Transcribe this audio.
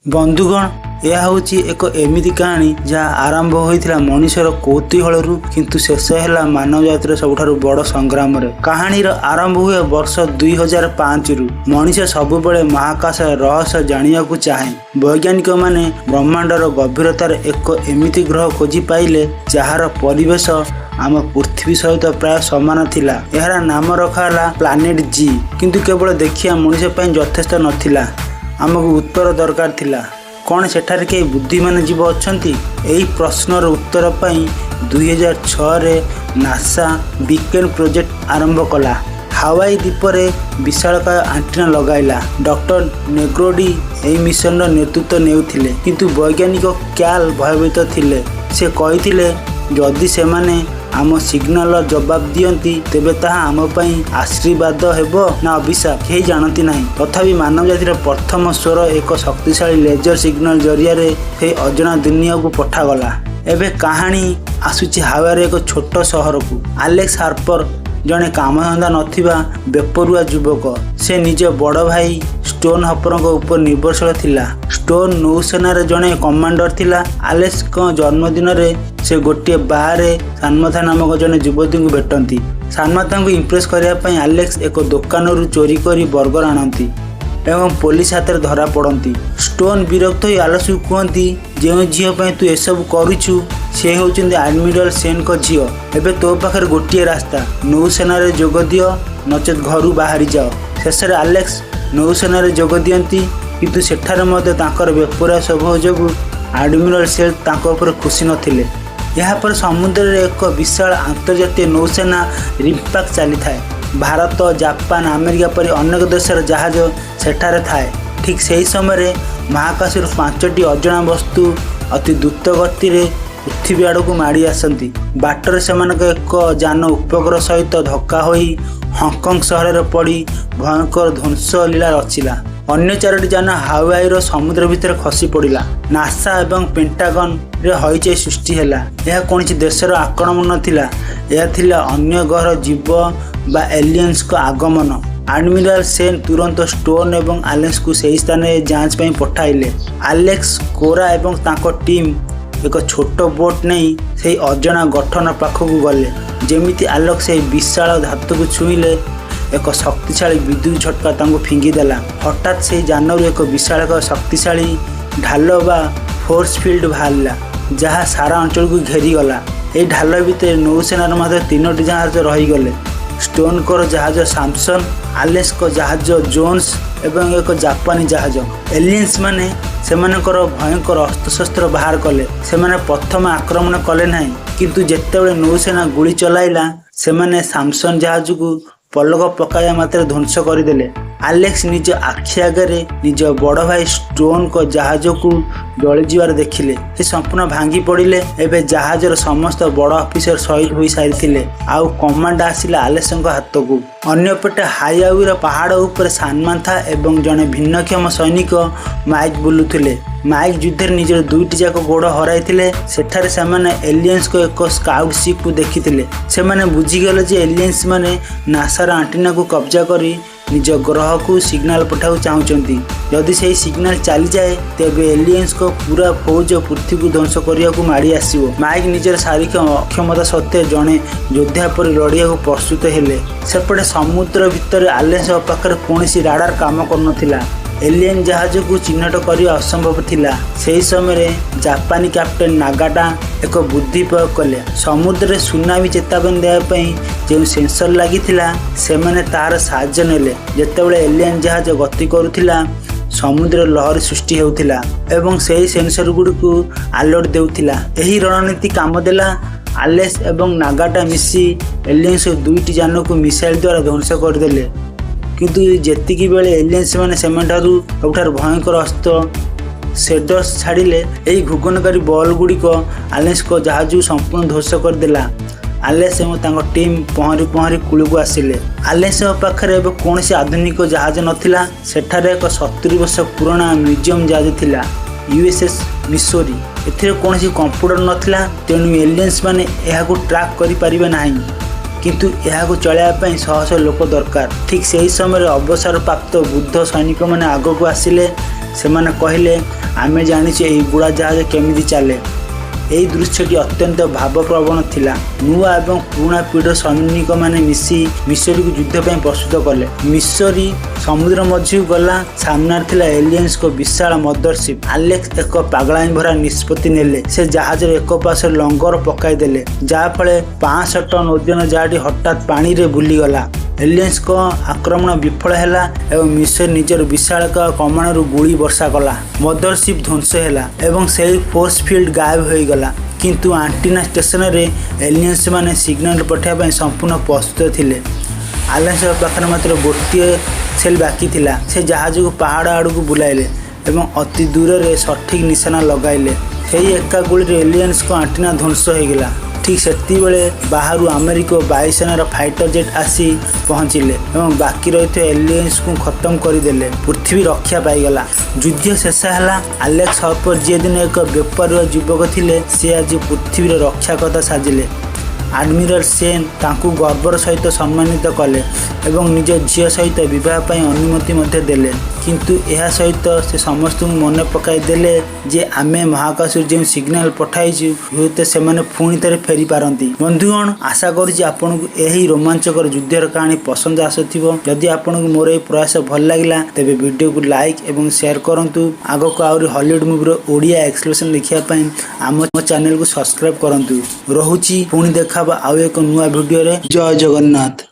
ବନ୍ଧୁଗଣ, ଏହା ହେଉଛି ଏକ ଏମିତି କାହାଣୀ ଯାହା ଆରମ୍ଭ ହୋଇଥିଲା ମଣିଷର କୌତୂହଳରୁ, କିନ୍ତୁ ଶେଷ ହେଲା ମାନବ ଜାତିର ସବୁଠାରୁ ବଡ଼ ସଂଗ୍ରାମରେ। କାହାଣୀର ଆରମ୍ଭ ହୁଏ ବର୍ଷ 2005ରୁ। ମଣିଷ ସବୁବେଳେ ମହାକାଶର ରହସ୍ୟ ଜାଣିବାକୁ ଚାହେଁ। ବୈଜ୍ଞାନିକମାନେ ବ୍ରହ୍ମାଣ୍ଡର ଗଭୀରତାରେ ଏକ ଏମିତି ଗ୍ରହ ଖୋଜି ପାଇଲେ, ଯାହାର ପରିବେଶ ଆମ ପୃଥିବୀ ସହିତ ପ୍ରାୟ ସମାନ ଥିଲା। ଏହାର ନାମ ରଖାଗଲା ପ୍ଲାନେଟ ଜି। କିନ୍ତୁ କେବଳ ଦେଖିବା ମଣିଷ ପାଇଁ ଯଥେଷ୍ଟ ନଥିଲା। ଆମକୁ ଉତ୍ତର ଦରକାର ଥିଲା। କ'ଣ ସେଠାରେ କେହି ବୁଦ୍ଧିମାନ ଜୀବ ଅଛନ୍ତି? ଏହି ପ୍ରଶ୍ନର ଉତ୍ତର ପାଇଁ 2006ରେ ନାସା ବିକେନ୍ ପ୍ରୋଜେକ୍ଟ ଆରମ୍ଭ କଲା। ହାୱାଇ ଦ୍ୱୀପରେ ବିଶାଳକାୟ ଆଣ୍ଟିନା ଲଗାଇଲା। ଡକ୍ଟର ନେଗ୍ରୋଡି ଏହି ମିଶନର ନେତୃତ୍ୱ ନେଉଥିଲେ। କିନ୍ତୁ ବୈଜ୍ଞାନିକ କ୍ୟାଲ୍ ଭୟଭୀତ ଥିଲେ। ସେ କହିଥିଲେ, ଯଦି ସେମାନେ ଆମ ସିଗ୍ନାଲର ଜବାବ ଦିଅନ୍ତି, ତେବେ ତାହା ଆମ ପାଇଁ ଆଶୀର୍ବାଦ ହେବ ନା ଅଭିଶାପ, କେହି ଜାଣନ୍ତି ନାହିଁ। ତଥାପି ମାନବ ଜାତିର ପ୍ରଥମ ସ୍ୱର ଏକ ଶକ୍ତିଶାଳୀ ଲେଜର ସିଗ୍ନାଲ ଜରିଆରେ ସେହି ଅଜଣା ଦୁନିଆକୁ ପଠାଗଲା। ଏବେ କାହାଣୀ ଆସୁଛି ହାୱାଇର ଏକ ଛୋଟ ସହରକୁ। ଆଲେକ୍ସ ହାର୍ପର ଜଣେ କାମଧନ୍ଦା ନଥିବା ବେପରୁଆ ଯୁବକ। ସେ ନିଜ ବଡ଼ ଭାଇ ଷ୍ଟୋନ୍ ହାର୍ପରଙ୍କ ଉପରେ ନିର୍ଭରଶୀଳ ଥିଲା। ଷ୍ଟୋନ୍ ନୌସେନାରେ ଜଣେ କମାଣ୍ଡର ଥିଲା। ଆଲେକ୍ସଙ୍କ ଜନ୍ମଦିନରେ ସେ ଗୋଟିଏ ବାରରେ ସାମାନ୍ଥା ନାମକ ଜଣେ ଯୁବତୀଙ୍କୁ ଭେଟନ୍ତି। ସାମାନ୍ଥାଙ୍କୁ ଇମ୍ପ୍ରେସ୍ କରିବା ପାଇଁ ଆଲେକ୍ସ ଏକ ଦୋକାନରୁ ଚୋରି କରି ବର୍ଗର ଆଣନ୍ତି ଏବଂ ପୋଲିସ ହାତରେ ଧରା ପଡ଼ନ୍ତି। ଷ୍ଟୋନ୍ ବିରକ୍ତ ହୋଇ ଆଲେକ୍ସକୁ କୁହନ୍ତି, ଯେଉଁ ଝିଅ ପାଇଁ ତୁ ଏସବୁ କରୁଛୁ, ସେ ହେଉଛନ୍ତି ଆଡମିରାଲ ସେନ୍ଙ୍କ ଝିଅ। ଏବେ ତୋ ପାଖରେ ଗୋଟିଏ ରାସ୍ତା, ନୌସେନାରେ ଯୋଗ ଦିଅ, ନଚେତ୍ ଘରୁ ବାହାରି ଯାଅ। ଶେଷରେ ଆଲେକ୍ସ ନୌସେନାରେ ଯୋଗ ଦିଅନ୍ତି। କିନ୍ତୁ ସେଠାରେ ମଧ୍ୟ ତାଙ୍କର ବେପରୁଆ ସ୍ୱଭାବ ଯୋଗୁଁ ଆଡମିରାଲ ସେଲ୍ ତାଙ୍କ ଉପରେ ଖୁସି ନଥିଲେ। ଏହାପରେ ସମୁଦ୍ରରେ ଏକ ବିଶାଳ ଆନ୍ତର୍ଜାତୀୟ ନୌସେନା ରିମ୍ପାକ୍ ଚାଲିଥାଏ। ଭାରତ, ଜାପାନ, ଆମେରିକା ପରି ଅନେକ ଦେଶର ଜାହାଜ ସେଠାରେ ଥାଏ। ଠିକ୍ ସେହି ସମୟରେ ମହାକାଶରୁ ପାଞ୍ଚଟି ଅଜଣା ବସ୍ତୁ ଅତି ଦ୍ରୁତ ଗତିରେ ପୃଥିବୀ ଆଡ଼କୁ ମାଡ଼ି ଆସନ୍ତି। ବାଟରେ ସେମାନଙ୍କ ଏକ ଯାନ ଉପଗ୍ରହ ସହିତ ଧକ୍କା ହୋଇ ହଂକଂ ସହରରେ ପଡ଼ି ଭୟଙ୍କର ଧ୍ୱଂସ ଲୀଳା ରଚିଲା। ଅନ୍ୟ ଚାରୋଟି ଯାନ ହାୱାଇର ସମୁଦ୍ର ଭିତରେ ଖସି ପଡ଼ିଲା। ନାସା ଏବଂ ପେଣ୍ଟାଗନରେ ହଇଚଇ ସୃଷ୍ଟି ହେଲା। ଏହା କୌଣସି ଦେଶର ଆକ୍ରମଣ ନଥିଲା। ଏହା ଥିଲା ଅନ୍ୟ ଗ୍ରହର ଜୀବ ବା ଏଲିୟନ୍ସଙ୍କ ଆଗମନ। ଆଡମିରାଲ ସେନ୍ ତୁରନ୍ତ ଷ୍ଟୋନ୍ ଏବଂ ଆଲେକ୍ସଙ୍କୁ ସେହି ସ୍ଥାନରେ ଯାଞ୍ଚ ପାଇଁ ପଠାଇଲେ। ଆଲେକ୍ସ, କୋରା ଏବଂ ତାଙ୍କ ଟିମ୍ ଏକ ଛୋଟ ବୋଟ୍ ନେଇ ସେହି ଅଜଣା ଗଠନ ପାଖକୁ ଗଲେ। ଯେମିତି ଆଲେକ୍ସ ସେହି ବିଶାଳ ଧାତୁକୁ ଛୁଇଁଲେ, ଏକ ଶକ୍ତିଶାଳୀ ବିଦ୍ୟୁତ୍ ଝଟକା ତାଙ୍କୁ ଫିଙ୍ଗିଦେଲା। ହଠାତ୍ ସେହି ଯାନରୁ ଏକ ବିଶାଳକାୟ ଶକ୍ତିଶାଳୀ ଢାଲ ବା ଫୋର୍ସ ଫିଲ୍ଡ ବାହାରିଲା, ଯାହା ସାରା ଅଞ୍ଚଳକୁ ଘେରିଗଲା। ଏହି ଢାଲ ଭିତରେ ନୌସେନାର ମାତ୍ର ତିନୋଟି ଜାହାଜ ରହିଗଲେ: ଷ୍ଟୋନଙ୍କର ଜାହାଜ ସାମସନ୍, ଆଲେକ୍ସଙ୍କ ଜାହାଜ ଜୋନ୍ସ ଏବଂ ଏକ ଜାପାନୀ ଜାହାଜ। ଏଲିଏନ୍ସ ମାନେ ସେମାନଙ୍କର ଭୟଙ୍କର ଅସ୍ତ୍ରଶସ୍ତ୍ର ବାହାର କଲେ। ସେମାନେ ପ୍ରଥମେ ଆକ୍ରମଣ କଲେ ନାହିଁ। କିନ୍ତୁ ଯେତେବେଳେ ନୌସେନା ଗୁଳି ଚଲାଇଲା, ସେମାନେ ସାମସନ୍ ଜାହାଜକୁ ପଲକ ପକାଇବା ମାତ୍ରେ ଧ୍ୱଂସ କରିଦେଲେ। ଆଲେକ୍ସ ନିଜ ଆଖି ଆଗରେ ନିଜ ବଡ଼ ଭାଇ ଷ୍ଟୋନଙ୍କ ଜାହାଜକୁ ଜଳିଯିବାର ଦେଖିଲେ। ସେ ସମ୍ପୂର୍ଣ୍ଣ ଭାଙ୍ଗି ପଡ଼ିଲେ। ଏବେ ଜାହାଜର ସମସ୍ତ ବଡ଼ ଅଫିସର ଶହୀଦ ହୋଇସାରିଥିଲେ, ଆଉ କମାଣ୍ଡ ଆସିଲା ଆଲେକ୍ସଙ୍କ ହାତକୁ। ଅନ୍ୟପଟେ ହାୱାଇର ପାହାଡ଼ ଉପରେ ସାମାନ୍ଥା ଏବଂ ଜଣେ ଭିନ୍ନକ୍ଷମ ସୈନିକ ମାଇକ୍ ବୁଲୁଥିଲେ। ମାଇକ୍ ଯୁଦ୍ଧରେ ନିଜର ଦୁଇଟି ଯାକ ଗୋଡ଼ ହରାଇଥିଲେ। ସେଠାରେ ସେମାନେ ଏଲିଏନ୍ସଙ୍କ ଏକ ସ୍କାଉଟ୍ ସିପ୍କୁ ଦେଖିଥିଲେ। ସେମାନେ ବୁଝିଗଲେ ଯେ ଏଲିଏନ୍ସ ମାନେ ନାସାର ଆଣ୍ଟିନାକୁ କବ୍ଜା କରି ନିଜ ଗ୍ରହକୁ ସିଗ୍ନାଲ ପଠାଇବାକୁ ଚାହୁଁଛନ୍ତି। ଯଦି ସେହି ସିଗ୍ନାଲ ଚାଲିଯାଏ, ତେବେ ଏଲିଏନ୍ସଙ୍କ ପୁରା ଫୌଜ ପୃଥିବୀକୁ ଧ୍ୱଂସ କରିବାକୁ ମାଡ଼ି ଆସିବ। ମାଇକ୍ ନିଜର ଶାରୀରିକ ଅକ୍ଷମତା ସତ୍ତ୍ୱେ ଜଣେ ଯୋଦ୍ଧା ପରି ଲଢ଼ିବାକୁ ପ୍ରସ୍ତୁତ ହେଲେ। ସେପଟେ ସମୁଦ୍ର ଭିତରେ ଆଲେକ୍ସଙ୍କ ପାଖରେ କୌଣସି ରାଡାର କାମ କରୁନଥିଲା। ଏଲିଏନ୍ ଜାହାଜକୁ ଚିହ୍ନଟ କରିବା ଅସମ୍ଭବ ଥିଲା। ସେହି ସମୟରେ ଜାପାନୀ କ୍ୟାପ୍ଟେନ୍ ନାଗାଟା ଏକ ବୁଦ୍ଧି ପ୍ରୟୋଗ କଲେ। ସମୁଦ୍ରରେ ସୁନାମି ଚେତାବନୀ ଦେବା ପାଇଁ ଯେଉଁ ସେନ୍ସର ଲାଗିଥିଲା, ସେମାନେ ତାହାର ସାହାଯ୍ୟ ନେଲେ। ଯେତେବେଳେ ଏଲିଏନ୍ ଜାହାଜ ଗତି କରୁଥିଲା, ସମୁଦ୍ରରେ ଲହରୀ ସୃଷ୍ଟି ହେଉଥିଲା ଏବଂ ସେହି ସେନ୍ସର ଗୁଡ଼ିକୁ ଆଲର୍ଟ ଦେଉଥିଲା। ଏହି ରଣନୀତି କାମ ଦେଲା। ଆଲେକ୍ସ ଏବଂ ନାଗାଟା ମିଶି ଏଲିଏନ୍ସ ଦୁଇଟି ଯାନକୁ ମିସାଇଲ ଦ୍ୱାରା ଧ୍ୱଂସ କରିଦେଲେ। କିନ୍ତୁ ଯେତିକି ବେଳେ ଏଲିଏନ୍ସ ମାନେ ସେମାନଙ୍କଠାରୁ ସବୁଠାରୁ ଭୟଙ୍କର ଅସ୍ତ୍ର ସେଡର୍ସ ଛାଡ଼ିଲେ, ଏହି ଘୂର୍ଣ୍ଣକାରୀ ବଲ୍ ଗୁଡ଼ିକ ଆଲେକ୍ସଙ୍କ ଜାହାଜକୁ ସମ୍ପୂର୍ଣ୍ଣ ଧ୍ୱଂସ କରିଦେଲା। ଆଲେକ୍ସ ଏବଂ ତାଙ୍କ ଟିମ୍ ପହଁରି ପହଁରି କୂଳକୁ ଆସିଲେ। ଆଲେକ୍ସଙ୍କ ପାଖରେ ଏବେ କୌଣସି ଆଧୁନିକ ଜାହାଜ ନଥିଲା। ସେଠାରେ ଏକ 70 ବର୍ଷ ପୁରୁଣା ମ୍ୟୁଜିୟମ ଜାହାଜ ଥିଲା, ୟୁଏସ୍ଏସ୍ ମିସୋରି। ଏଥିରେ କୌଣସି କମ୍ପ୍ୟୁଟର ନଥିଲା, ତେଣୁ ଏଲିଏନ୍ସ ମାନେ ଏହାକୁ ଟ୍ରାକ୍ କରିପାରିବେ ନାହିଁ। କିନ୍ତୁ ଏହାକୁ ଚଳାଇବା ପାଇଁ ଶହ ଶହ ଲୋକ ଦରକାର। ଠିକ୍ ସେହି ସମୟରେ ଅବସରପ୍ରାପ୍ତ ବୃଦ୍ଧ ସୈନିକମାନେ ଆଗକୁ ଆସିଲେ। ସେମାନେ କହିଲେ, ଆମେ ଜାଣିଛୁ ଏହି ବୁଡ଼ା ଜାହାଜ କେମିତି ଚାଲେ। ଏହି ଦୃଶ୍ୟଟି ଅତ୍ୟନ୍ତ ଭାବପ୍ରବଣ ଥିଲା। ନୂଆ ଏବଂ ପୁରୁଣା ପିଢ଼ିର ସୈନିକମାନେ ମିଶି ମିସୋରୀକୁ ଯୁଦ୍ଧ ପାଇଁ ପ୍ରସ୍ତୁତ କଲେ। ମିସୋରୀ ସମୁଦ୍ର ମଝିକୁ ଗଲା। ସାମ୍ନାରେ ଥିଲା ଏଲିଏନ୍ସଙ୍କ ବିଶାଳ ମଦରସିପ୍। ଆଲେକ୍ସ ଏକ ପାଗଳାମି ଭରା ନିଷ୍ପତ୍ତି ନେଲେ। ସେ ଜାହାଜର ଏକ ପାର୍ଶ୍ୱରେ ଲଙ୍ଗର ପକାଇଦେଲେ, ଯାହାଫଳରେ 500 ଟନ୍ ଓଜନ ଜାହାଜଟି ହଠାତ୍ ପାଣିରେ ବୁଲିଗଲା। ଏଲିଏନ୍ସଙ୍କ ଆକ୍ରମଣ ବିଫଳ ହେଲା ଏବଂ ମିସୋରୀ ନିଜର ବିଶାଳକାୟ କମାଣରୁ ଗୁଳି ବର୍ଷା କଲା। ମଦରସିପ୍ ଧ୍ୱଂସ ହେଲା ଏବଂ ସେହି ଫୋର୍ସ ଫିଲ୍ଡ ଗାୟବ ହୋଇଗଲା। କିନ୍ତୁ ଆଣ୍ଟିନା ଷ୍ଟେସନରେ ଏଲିଏନ୍ସମାନେ ସିଗ୍ନାଲ ପଠାଇବା ପାଇଁ ସମ୍ପୂର୍ଣ୍ଣ ପ୍ରସ୍ତୁତ ଥିଲେ। ଆଲେକ୍ସଙ୍କ ପାଖରେ ମାତ୍ର ଗୋଟିଏ ସେଲ୍ ବାକି ଥିଲା। ସେ ଜାହାଜକୁ ପାହାଡ଼ ଆଡ଼କୁ ବୁଲାଇଲେ ଏବଂ ଅତି ଦୂରରେ ସଠିକ୍ ନିଶାନା ଲଗାଇଲେ। ସେହି ଏକା ଗୁଳିରେ ଏଲିଏନ୍ସଙ୍କ ଆଣ୍ଟିନା ଧ୍ୱଂସ ହୋଇଗଲା। ଠିକ୍ ସେତିକିବେଳେ ବାହାରୁ ଆମେରିକା ବାୟୁସେନାର ଫାଇଟର ଜେଟ୍ ଆସି ପହଞ୍ଚିଲେ ଏବଂ ବାକି ରହିଥିବା ଏଲିଏନ୍ସକୁ ଖତମ କରିଦେଲେ। ପୃଥିବୀ ରକ୍ଷା ପାଇଗଲା। ଯୁଦ୍ଧ ଶେଷ ହେଲା। ଆଲେକ୍ସ ହର୍ପର, ଯିଏ ଦିନେ ଏକ ବେପରୁଆ ଯୁବକ ଥିଲେ, ସେ ଆଜି ପୃଥିବୀର ରକ୍ଷାକର୍ତ୍ତା ସାଜିଲେ। ଆଡମିରାଲ ସେନ୍ ତାଙ୍କୁ ଗର୍ବର ସହିତ ସମ୍ମାନିତ କଲେ ଏବଂ ନିଜ ଝିଅ ସହିତ ବିବାହ ପାଇଁ ଅନୁମତି ମଧ୍ୟ ଦେଲେ। କିନ୍ତୁ ଏହା ସହିତ ସେ ସମସ୍ତଙ୍କୁ ମନେ ପକାଇ ଦେଲେ ଯେ ଆମେ ମହାକାଶରୁ ଯେଉଁ ସିଗ୍ନାଲ ପଠାଇଛୁ, ହୁଏତ ସେମାନେ ପୁଣି ଥରେ ଫେରିପାରନ୍ତି। ବନ୍ଧୁଗଣ, ଆଶା କରୁଛି ଆପଣଙ୍କୁ ଏହି ରୋମାଞ୍ଚକର ଯୁଦ୍ଧର କାହାଣୀ ପସନ୍ଦ ଆସୁଥିବ। ଯଦି ଆପଣଙ୍କୁ ମୋର ଏହି ପ୍ରୟାସ ଭଲ ଲାଗିଲା, ତେବେ ଭିଡ଼ିଓକୁ ଲାଇକ୍ ଏବଂ ସେୟାର କରନ୍ତୁ। ଆଗକୁ ଆହୁରି ହଲିଉଡ଼ ମୁଭିର ଓଡ଼ିଆ ଏକ୍ସପ୍ଲେନେସନ୍ ଦେଖିବା ପାଇଁ ଆମ ଚ୍ୟାନେଲକୁ ସବସ୍କ୍ରାଇବ୍ କରନ୍ତୁ। ରହୁଛି, ପୁଣି ଦେଖା ଆଉ ଏକ ନୂଆ ଭିଡ଼ିଓରେ। ଜୟ ଜଗନ୍ନାଥ।